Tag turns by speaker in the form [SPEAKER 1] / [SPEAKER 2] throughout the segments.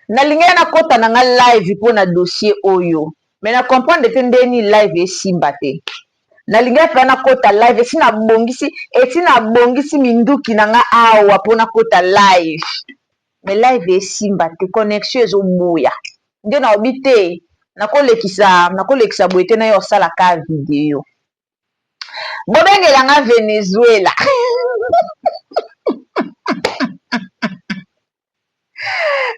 [SPEAKER 1] Nalingaki nakota na nga live mpo na dossier oyo, mais na comprendre te ndenge nini live esimba te. Nalingaki mpenza nakota live, esi nabongisi, esi nabongisi minduki na nga awa mpo nakota live, mais live esimba te, connexion ezoboya. Nde nalobi te, nakolekisa, nakolekisa boye te, naye osala ka video. Bobengela nga Venezuela.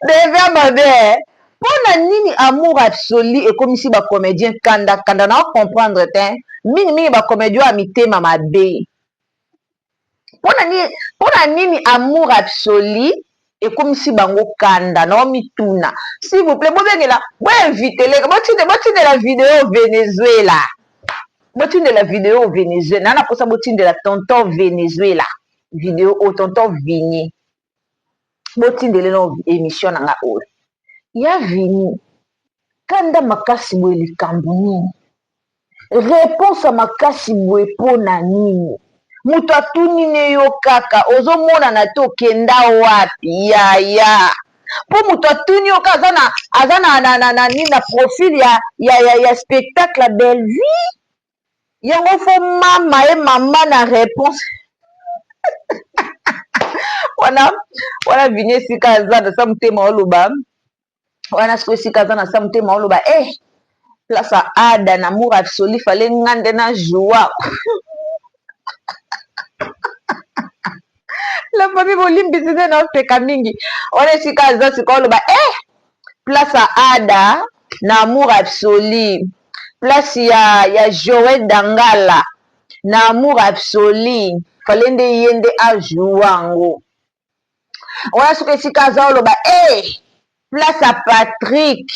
[SPEAKER 1] Deja mabe. Mpo na nini amour absolu ekomisi ba comediens kanda kanda na comprendre te mingi mingi ba comediens ya mitema mabe. Mpo na nini mpo na nini amour absolu ekomisi bango kanda na mituna. S'il vous plaît bobengela bo invitele botinde botindela video Venezuela. Botindela video Venezuela. Na na posa botindela tonton Venezuela. Video o tonton Vini. Botindele no émission na nga oyo ya Vini. Kanda makasi boye likambo nini? Réponse ya makasi boye mpo na nini? Moto atuni ne yo kaka ozomonana te okenda wapi yaya? Mpo moto atuni yo kaka aza na aza na na na na nini na profil ya ya ya, ya spectacle ya Bellevue yango fo mama ye mama na réponse wana wana Vini esika aza na sa motema oloba wana sikoyo esika aza na sa motema oloba eh place ya Ada na amour absolu fale nga nde na joua. La famille bolimbisi nde naoseka mingi wana esika aza sikoyo oloba eh place ya Ada na amour absolu, place ya ya Joël Dangala na amour absolu fale nde ye nde ajoua yango. Wana soki esika aza oloba eh place ya Patrick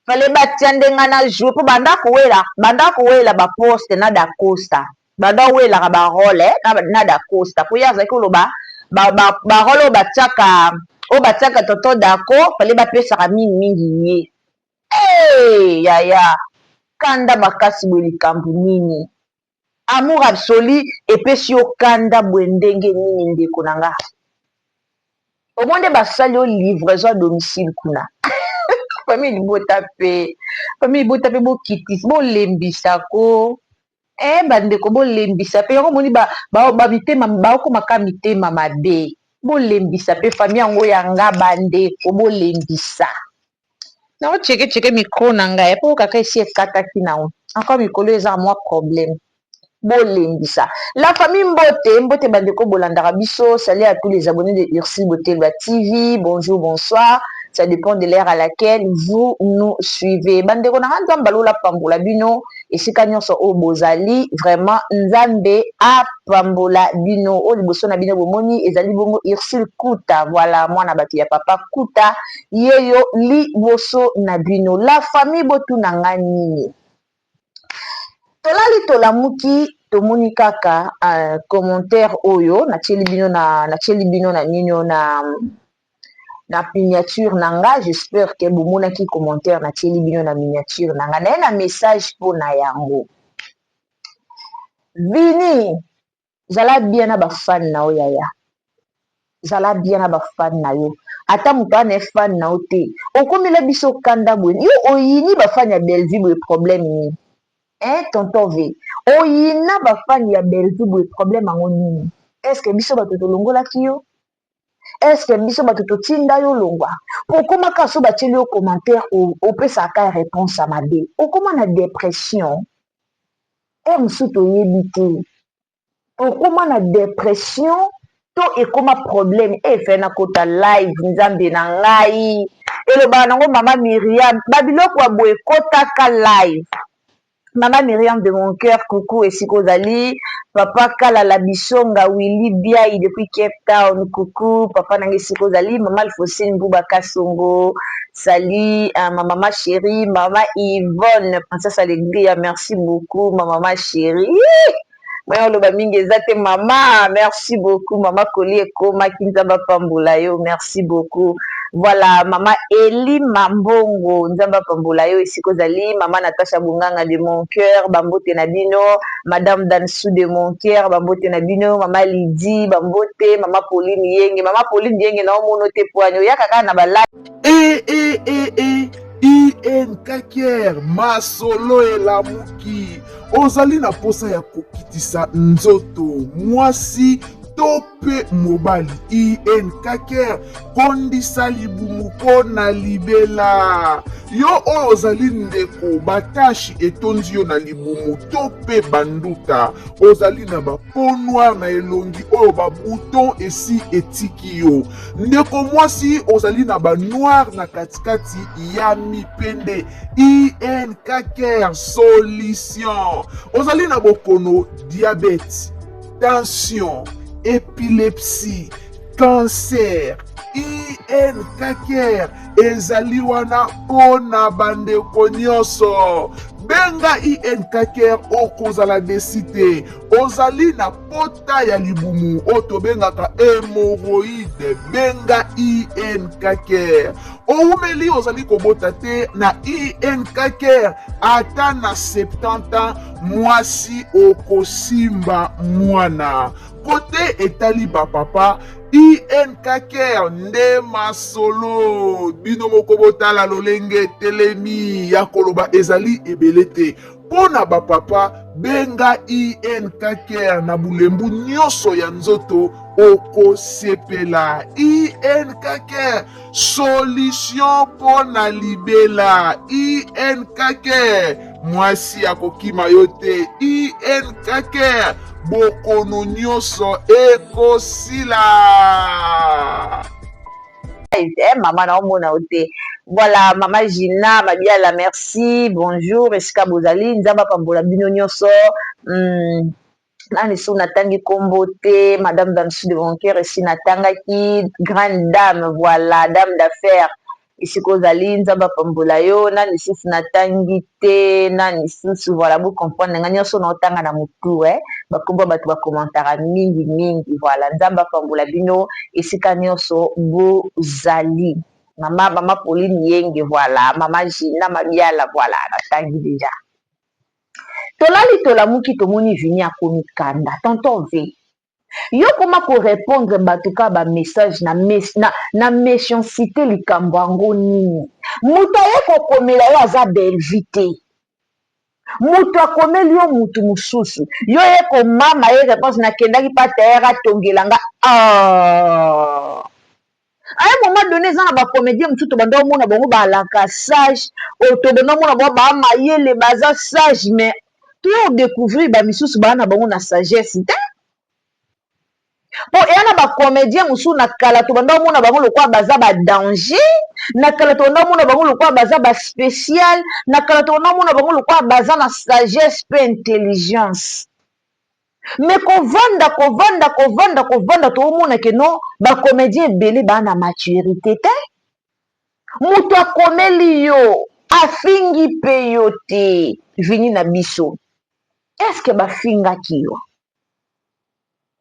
[SPEAKER 1] fale batia nde nga na joue mpo banda kowela banda kowela ba poste na Dacosta, banda owelaka ba role na, na Dacosta mpo ye azalaki koloba ba, ba, ba role oyo batiaka tonton Daco fale bapesaka mingi mingi ye. Hey, yaya kanda makasi boye likambo nini? Amour absolu epesi yo kanda boye ndenge nini ndeko na nga? Omoni nde basali yo livraison à domicile kuna. Famille libota pe, famille libota pe bokitisa, bolembisa ko. Eh bandeko bolembisa pe yango omoni ba ba, ba mitema baokoma ka mitema mabe. Bolembisa pe famille yango ya nga bandeko bolembisa. Nao cheke cheke micro na ngai po kaka esi ekataki nango. Encore mikolo eza mwa problème. Bolembisa. La famille mbote, mbote bandeko bolandaka biso. Salut à tous les abonnés de Ursule Botelba TV. Bonjour, bonsoir. Ça dépend de l'heure à laquelle vous nous suivez. Bandeko na Nzambe alola pambola bino esika nyonso oyo bozali, vraiment Nzambe apambola bino. Oyo liboso na bino bomoni ezali bongo Ursule Kuta. Voilà, mwana bato ya papa Kuta yeyo liboso na bino. La famille botuna nga nini? Tolali tolamuki tomoni kaka commentaire oyo natieli bino na natieli bino na nini na na miniature na nga. J'espère que bomonaki commentaire natieli bino na miniature na nga. Naye na message mpona yango. Vini, zala bien na bafan na yo yaya. Zala bien na bafan na yo. Ata moto ana fan na yo te. Okomela biso kanda boye. Yo oyini bafan ya Bellevue boye problème nini? Hein tonton V, oyina bafan ya Bellevue boye problème yango nini? Est-ce que biso bato tolongolaki yo? Est-ce que biso bato totinda yo longwa? Po okomaka so batieli yo commentaire opesaka réponse ya mabe. Okoma na dépression. Heure mosusu toyebi te. Okoma na dépression to ekoma problème. Efe nakota live nzambe na ngai. Elobaka nango mama Myriam, babiloko ya boye ekotaka live. Mama Myriam de mon cœur, coucou esika ozali. Papa Kalala Bisonga Willy Biai depuis Cape Town, coucou. Papa nanga esika ozali. Mama Alphonsine Mbouba Kasongo, salut. Ma maman chérie, mama Yvonne, princesse Allegria, merci beaucoup, ma maman chérie. Moya oloba mingi eza te mama, merci beaucoup mama Koli ekomaki Nzambe apambola yo, merci beaucoup. Voilà, mama Eli Mambongo, Nzambe apambola yo esika ozali. Mama Natasha Bunganga de mon cœur, bambote na bino. Madame Dansou de mon cœur, bambote na bino. Mama Lydie, bambote. Mama Pauline Yenge, mama Pauline Yenge na omono te poani oyaka kaka na bala.
[SPEAKER 2] E e e e INKKR masolo elamuki. Ozali na posa ya kokitisa nzoto mwasi to mpe mobali? INKKR kondisa libumu mpo na libela. Yo oyo ozali ndeko, batashi etondi yo na libumu to mpe banduta, ozali na ba peau noire na elongi oyo ba bouton esi etiki yo. Ndeko mwasi, ozali na ba noir na katikati ya mipende, INKKR solution. Ozali na bokono diabète, tension, epilepsie, cancer, INKKR ezali wana mpo na bandeko nyonso. Benga INKKR, okozala desi te. Ozali na pota ya libumu oyo tobengaka hémorroïde, benga INKKR. Owumeli ozali kobota te, na INKKR ata na 70 ans mwasi okosimba mwana. Kote etali bapapa, INKKR nde masolo. Bino moko botala lolenge etelemi ya koloba ezali ebele te. Mpo na bapapa, benga INKKR na bulembu nyonso ya nzoto, okosepela. INKKR solution mpo na libela. INKKR mwasi akokima yo te. INKKR bokono nyonso ekosila.
[SPEAKER 1] Eh, mama naomona yo te. Voilà, mama Gina Mabiala, merci, bonjour esika bozali, Nzambe apambola bino nyonso. Nani so natangi nkombo te? Madame Damsu de Boncoeur esi natangaki. Grande dame, voilà, dame d'affaires, esika ozali, Nzambe apambola yo. Nani lisusu natangi te? Nani lisusu? Voilà, bocomprendre nga, nyonso naotanga na motu, eh? Bakombo ya bato bakommentaka mingi mingi. Voilà, Nzambe apambola bino esika nyonso bozali. Mama Pauline Yenge, voilà, mama Gina Mabiala, voilà, natangi déjà. Tolali, tolamuki, tomoni Vini akomi kanda. Tonton V, yo koma korépondre bato kaka bamessage na méchanceté. Likambo yango nini? Moto aye kokomela yo aza Belvi te. Moto akomeli yo motu mosusu, yo ye komama ye réponse: "Nakendaki mpa tailleur atongela nga." Ah! À un moment donné, eza na bacomédien mosusu tobanda omona bango balaka sage, oyo tobanda omona bango baa mayele, baza sage, mais toya odécouvrir bamisusu baa na bango na sagesse te. Mpo eya na bacomédien mosusu na kala tobanda omona bango lokola baza badanger, na kala tobanda omona bango lokola baza baspécial, na kala tobanda omona bango lokola baza na sagesse mpe intelligence. Mais kovanda, kovanda, kovanda, kovanda, toomona ke non, bacomédien ebele baa na maturité te. Moto akomeli yo, afingi mpe yo te. Vini na biso, est-ce bafingaki yo?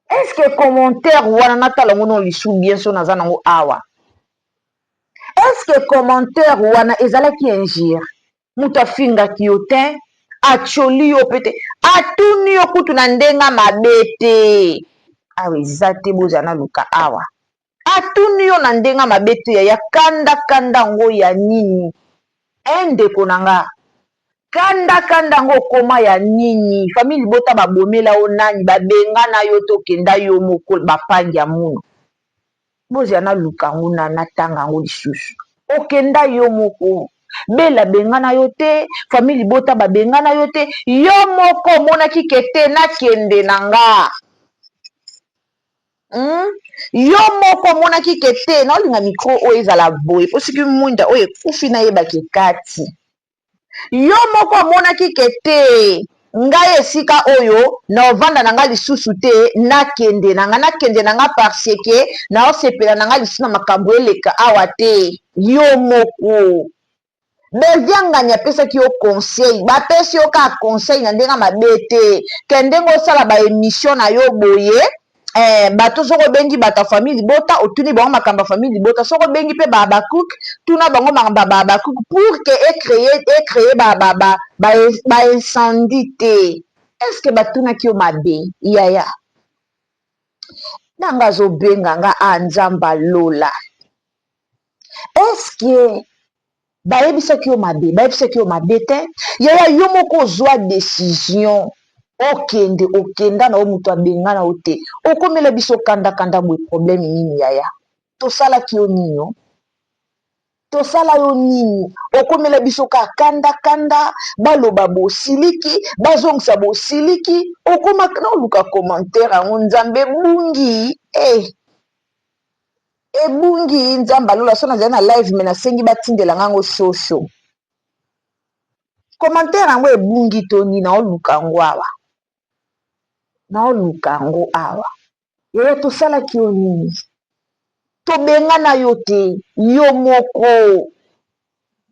[SPEAKER 1] Est-ce commentaire wana, natala ngo no lisu bien so naza nango awa, est-ce commentaire wana ezalaki injure? Moto afingaki yo te, atioli yo mpe te, atuni yo kutu na ndenge mabe te. Awa eza te, bozala naluka awa. Atuni yo na ndenge mabe te. Yaya, kanda kanda yango ya nini? E ndeko na nga, kanda kanda yango okoma ya nini? Famille libota babomela yo nani? Babengana yo to okenda yo moko? Bapangi ya munu, bozala naluka yango na natanga yango lisusu. Okenda yo moko, Bela bengana yo te, famille libota babengana yo te, yo moko omonaki ke te, nakende na nga. Yo moko omonaki ke te, naolinga micro oyo ezala boye mpo soki mwinda oyo ekufi nayebaki kati. Yo moko omonaki ke te, ngai esika oyo naovanda na ngai lisusu te, nakende na ngai, nakende na ngai, parce que naosepela na ngai lisusu na makambo eleka awa te. Yo moko, Belviangani apesaki yo conseil, bapesi yo kaka conseil na ndenge mabe te, ke ndenge osala baémission na yo boye. Bato soki obengi bato ya famille libota, otuni bango makambo ya famille libota. Soki obengi mpe ba Habacuc, tuna bango makambo ya ba Habacuc pour que ecréer ba incendie te. Est ce que batunaki yo mabe, yaya? Nanga azobenga nga a Nzambe alola. Est ce que bayebisaki yo mabe? Bayebisaki yo mabe te, yaya. Yo moko ozwa décision, okende, okenda na yo, moto abenga na yo te. Okomela biso kandakanda boye, problème nini, yaya? Tosalaki yo nini? O tosala yo nini? Okomela biso ka kandakanda. Baloba bosiliki, bazongisa bosiliki. Okoma na oluka commentaire yango. Nzambe, ebungi eh. Ebungi, Nzambe alola. So nazali na live, me nasengi batindela ngango shosho. Commentaire yango ebungi to nini? Naoluka yango awa, naoluka yango awa. Yaya, tosalaki yo nini? Tobengana yo te. Yo moko,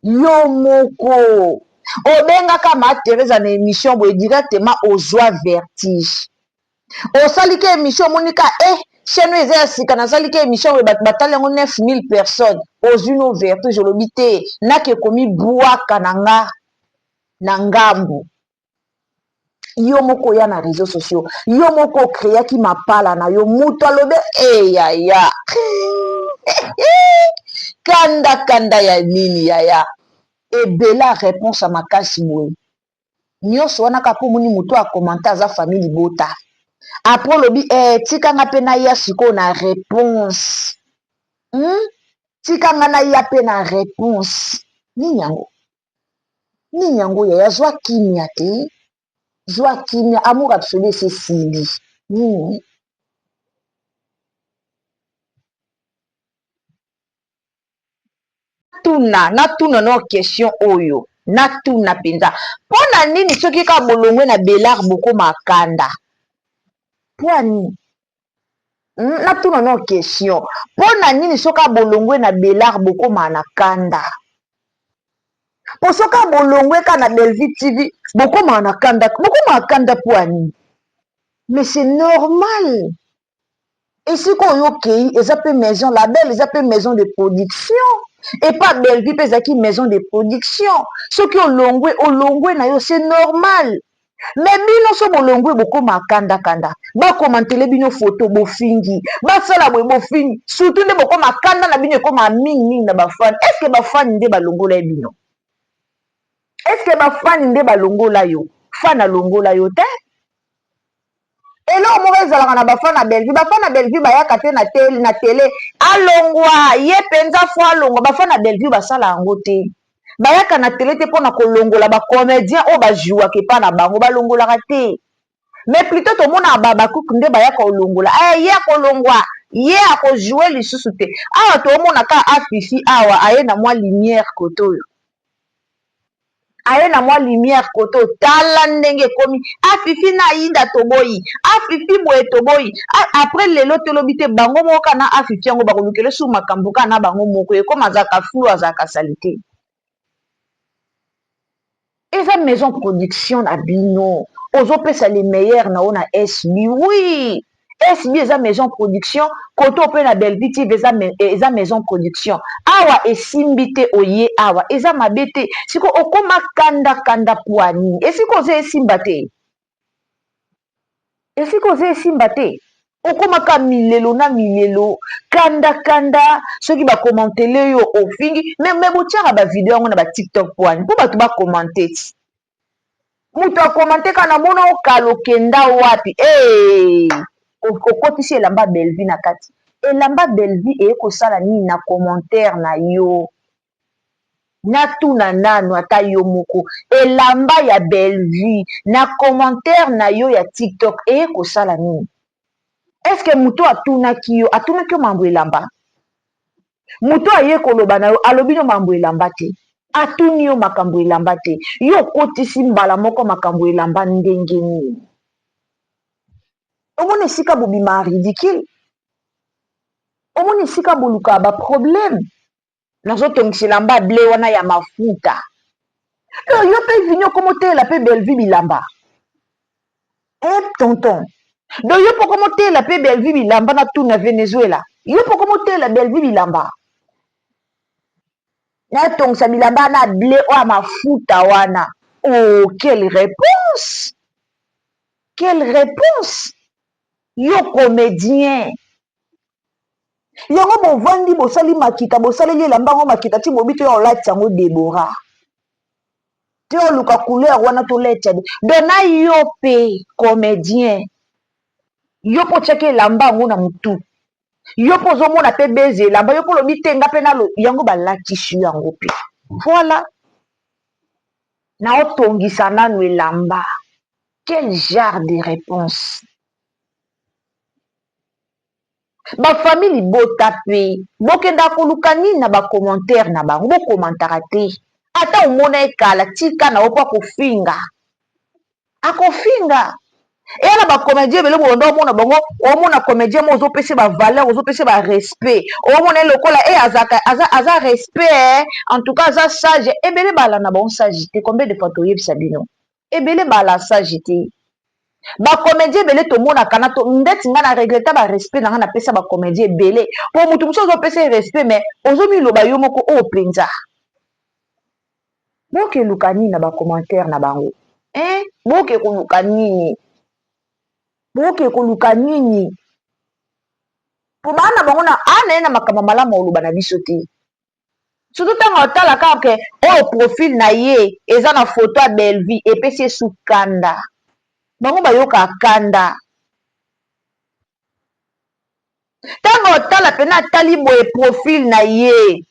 [SPEAKER 1] yo moko obengaka ma Therese na émission boye, directement ozwa vertige. Osaliki émission, omoni ka chaîne oyo eza ya sika. Nasaliki émission boye, bato batali yango, 9000 personnes. Ozwi no vertige, olobi te, nake komibwaka na nga na ngambu. Yo moko oya na réseaux sociaux, yo moko ocréaki mapala na yo. Moto alobi eyaya, kanda kanda ya nini, yaya? Ebele réponse ya makasi boye nyonso wana kaka mpo omoni moto acommenter aza famille libota. Après olobi tikanga mpe naya sikoyo na réponse, Tikanga naya mpe na réponse. Nini yango? Nini yango, yaya? Zwa kimia te, zwa kimia. Amour absolu esi esili. Nini? Tuna, natuna no question oyo, natuna mpenza: mpo na nini soki kaka bolongwe na Belar, bokoma kanda? Mpo ya nini? Natuna no question: mpo na nini soki bolongwe na Belar, bokoma na kanda? Mpo soki bolongwe ka na Bellevue TV, bokoma na kanda. Bokoma na kanda mpo ya nini? Mais c'est normal. Esika oyo okei eza mpe maison label, eza mpe maison de production. Epa Bellevue mpe ezalaki maison de production. Soki olongwe, olongwe na yo, c'est normal. Mais bino so bolongwe, bokóma kandakanda. Bacommenter bino foto, bofingi. Basala boye, bofingi. Surtout nde bokóma kanda na bino, ekóma mingimingi na bafans. Est-ce bafans nde balongola ye bino? Est-ce bafans nde balongola yo? Fan alongola yo te. Eloko moko ezalaka na bafans na Bellevue, bafans na Bellevue bayaka te na tele: "Alongwa ye mpenza, fo alongwa." Bafans na Bellevue basala yango te. Bayaka na tele te mpona kolongola bacomédien oyo bajouaka epa na bango. Balongolaka te. Mais plutôt tomonaka babakuku nde bayaka kolongola. Ye akolongwa, ye akojouer lisusu te. Awa toomona ka Afifi awa aye na mwa lumière kote oyo, aye na mwa lumière kote oyo. Tala ndenge ekomi: Afifi na Ayinda toboyi, Afifi boye toboyi. Après lelo tolobi te, bango moko kaka na Afifi yango bakolukela su makambo kaka na bango moko. Ekoma azalaka flou, azalaka sali te. Eza maison production na bino, ozopesa le meilleur na yo na SB. Oui, SB eza maison production. Kote mpe na Bellevue TV eza maison production. Awa esimbi te, oye awa, eza mabe te. Siko okóma kanda kanda po nini? Esika oza esimba te, esika oza esimba te. Okomaka milelo na milelo, kanda kanda. Soki bacommenter yo, ofingi. Me botiaka bavideo yango na baTikTok po ani? Mpo bato bacommenter ti moto acommenter kaka namona okala okenda wapi. Hey! Okotisi elamba Bellevue na kati. Elamba Bellevue eye kosala nini na commentaire na yo? Natuna nano ata yo moko: elamba ya Bellevue na commentaire na yo ya TikTok eye kosala nini? Est-ce moto atunaki yo? Atunaki yo mambo elamba? Moto aye koloba na yo, alobi no mambo elamba te, atuni yo makambo elamba te. Yo okotisi mbala moko makambo elamba ndenge nini? Omoni esika bobima ridicule, omoni esika bolukaka baproblème. Nazotongisa elamba bleu wana ya mafuta. Yo mpe vini, okoma otelela mpe Bellevue bilamba. E tonton, Donc yo mpo komotela mpe Bellevue bilamba na tuna Venezuela, yo mpo komotela Bellevue bilamba natongisa bilamba na ble oyo ya mafuta wana. Oh, quelle réponse, quelle réponse! Yo comédien yango bovandi, bosali makita, bosaleli elamba yango makita ti bobi to olati yango. Debora te, oluka couleur wana toletia. Donc na yo mpe comédien, yo mpo otiaki elamba yango na motu, yo mpo ozomona mpe beze elamba, yo mpo olobi te nga mpe nalo yango balatisi yango mpe. Voilà, naotongisa nanu elamba. Quel genre de réponse? Bafamille libota mpe bokendaka koluka nini na bacommentaire na bango? Bokomantaka te. Ata omona ekala, tika na yo mpo akofinga, akofinga. Eya na bacomédien ebele bondo omona bango, omona comédien mo ozopesa bavaleur, ozopesa barespect, omona ye lokola e azaka aza, aza respect, en tout cas aza sage. Ebele balanda bango sage te. Combien de fois toyebisa bino, ebele bala sage te. Bacomédien ebele tomonaka na to ndeti nga na regretta barespect na nga napesa bacomédien ebele, mpo motu mosusu ozopesa respect, mais ozomiloba yo moko oyo mpenza bokeluka nini na bacommentaire na bango, hein? Boke koluka nini? Boke koluka nini? Po baa na bango na a na ye na makambo malamu oloba na biso te, surtout ntango otala kaka ke oyo profil na ye eza na foto ya Bellevue, epesi ye su kanda. Bango bayokaka kanda ntango otala pena atali boye profil na ye,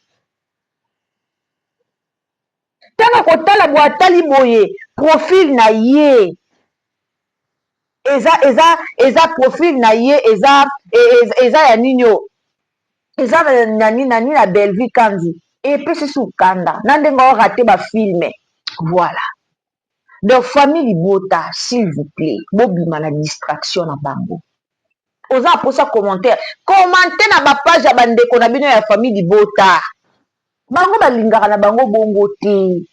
[SPEAKER 1] ntango kotala boye atali boye profil na ye eza profil na ye eza ya nini oyo eza na nini na nini na Bellevue Kandi, epesi su kanda na ndenge orater bafilm. Voilà, donc famille libota, s'il vous plaît, bobima na distraction na bango. Oza aposa commentaire, commente na bapage ya bandeko na bino ya famille libota. Bango balingaka na bango bongo te.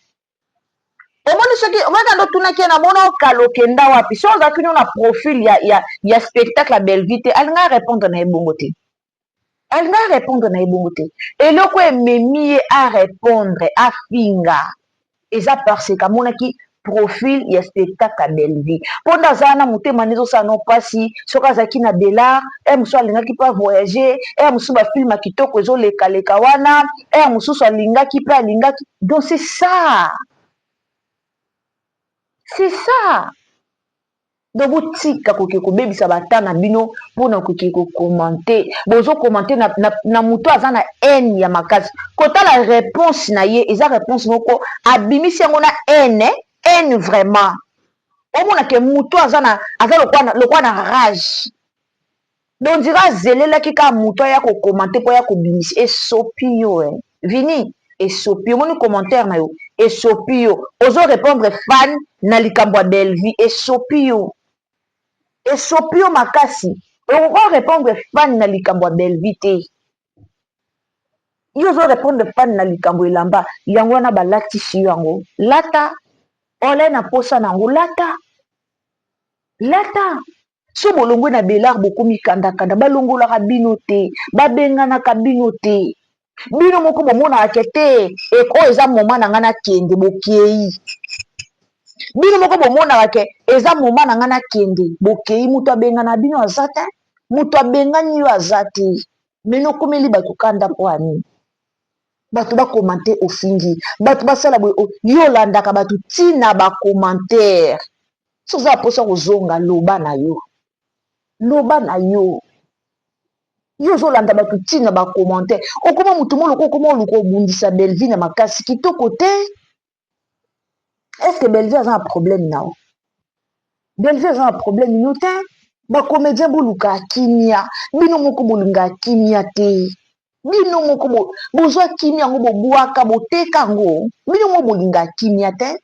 [SPEAKER 1] Omoni, soki omoni ndo otunaki ye na mona okala okenda wapi, so ozalaki no na profil ya spectacle ya Bellevue te, alinga répondre na ye bongo te, alinga répondre na ye bongo te. Eloko ememi ye arépondre, afinga, eza parce que amonaki profil ya spectacle ya Bellevue, mpo nde aza wana motema nde ezosala no mpasi. Soki azalaki na Belar ere mosusu, alingaki mpe avoyage ere mosusu, bafilm ya kitoko ezolekaleka wana ere mosusu, alingaki mpe alingaki. Donc c'est ça, c'est ça. Donc botika koke kobebisa bata na bino mpona koke kocommenter. Bozocommenter na moto aza na haine ya makasi. Kotala réponse na ye, eza réponse moko abimisi yango na haine, haine vraiment. Omonake moto aza na aza lokwa na rage. Donc dira azelelaki kaka moto aya kocommenter mpo aya kobimisa. Esopi yo, eh. Vini, esopi. Omoni commentaire na yo, esopi yo. Ozorépondre fan na likambo ya Bellevue, esopi yo, esopi yo makasi. Okoka répondre fan na likambo ya Bellevue te. Yo ozorépondre fan na likambo elamba yango wana balatisi yo yango, lata ole na posa na yango, lata, lata. So bolongwe na Belar, bokomi kandakanda. Balongolaka bino te, babenganaka bino te. Bino moko bomonaka ke te, oyo eza moma na ngai nakende, bokei. Bino moko bomonaka ke eza moma na ngai nakende, bokei. Moto abengana bino aza te, moto abengani yo aza te. Meno okomeli bato kanda mpo ani bato bacommenter, ofingi bato, basala boye. Yo olandaka bato ntina bacommentaire. So oza mposa kozonga, loba na yo, loba na yo. Yo ozolanda bato ntina bacommentaire, okoma motu moloko, okoma oluka obundisa Bellevue na makasi. Kitoko te. Est ce que Bellevue aza na problème na yo? Bellevue aza na problème yo te. Bacomédien, boluka kimia. Bino moko bolingaka kimia te. Bino moko bozwa kimia yango, bobwaka, boteka yango. Bino moko bolingaka kimia te.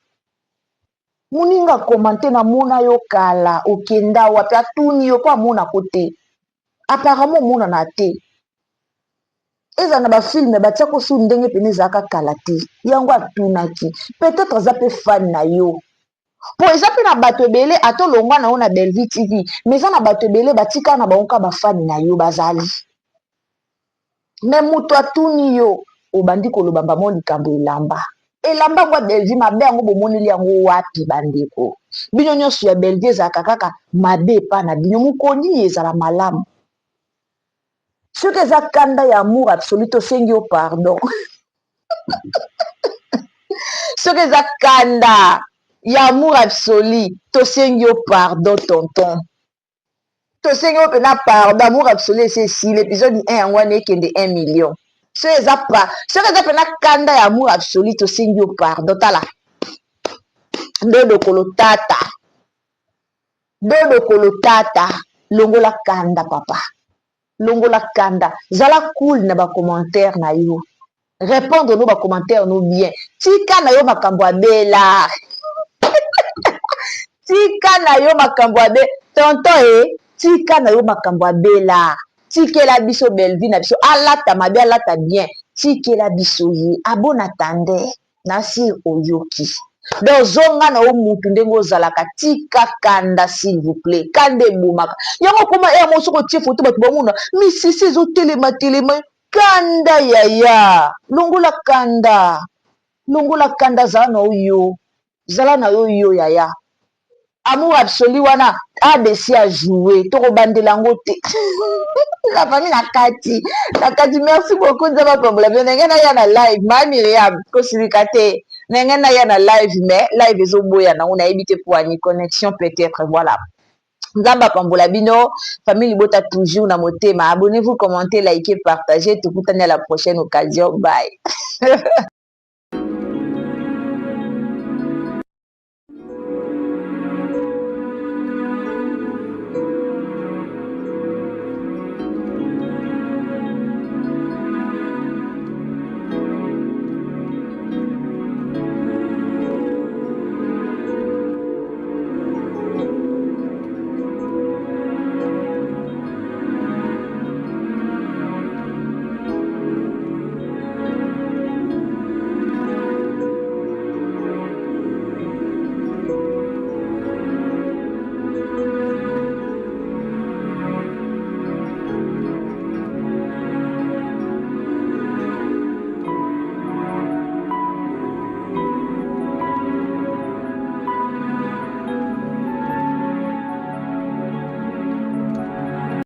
[SPEAKER 1] Moninga commente: "Namona yo kala, okenda wapi?" Atuni yo mpo amonako te. Apparemment omonana te, ezala na bafilm batiako su ndenge pene ezalaka kala te. Yango atunaki, peut-être aza mpe fan na yo. Po eza pe na batu ebele ata olongwa na yo na Bellevue TV mais eza na batu ebele batika na bango kaka ba fan na yo bazali. Mais mutu atuni yo obandi koloba mbamo likambo elamba. Elamba yango ya Bellevue mabe yango bomoneli yango wapi bandeko? Bino nyonso ya Bellevue ezalaka kaka mabe epa na bino mokolo nini ezala malamu? Soki eza kanda ya amour absolu tosengi yo pardon. Soki eza kanda ya amour absolu tosengi yo pardon tonton. Tosengi yo pena pardon amour absolu esi esili episode 1 yango wana ekende 1 million. Soki eza pa soki eza pena kanda ya amour absolu tosengi yo pardon tala. Dodo kolo tata. Dodo kolo tata longola kanda papa longola kanda zala cool na ba commentaire na yo repondre no ba commentaire no bien tika na yo makambo ya bela tika na yo makambo ya be tonton e tika na yo makambo ya bela tikela biso Bellevue na biso alata mabe alata bien tikela biso ye abona tande Na sur oyoki. Donc zonga na yo mutu ndenge ozalaka tika kanda s'il vous plait kanda ebomaka yango okoma heure moko soki otie photo batu bamona misisa ezo telema telema kanda yaya longola kanda longola kanda zala na yo yo zala na yo yo yaya Amour absolu wana ABC a joue toko bandela yango te la famille na kati na kati merci beaucoup nzambe apambola bino ndenge naya na live ma Miriam kosilika te ndenge naya na live mais live ezoboya nango nayebi te poani connexion peut-être voilà nzambe apambola bino famille libota toujours na motema abonnez-vous commentez likez partagez tokutani à la prochaine occasion bye.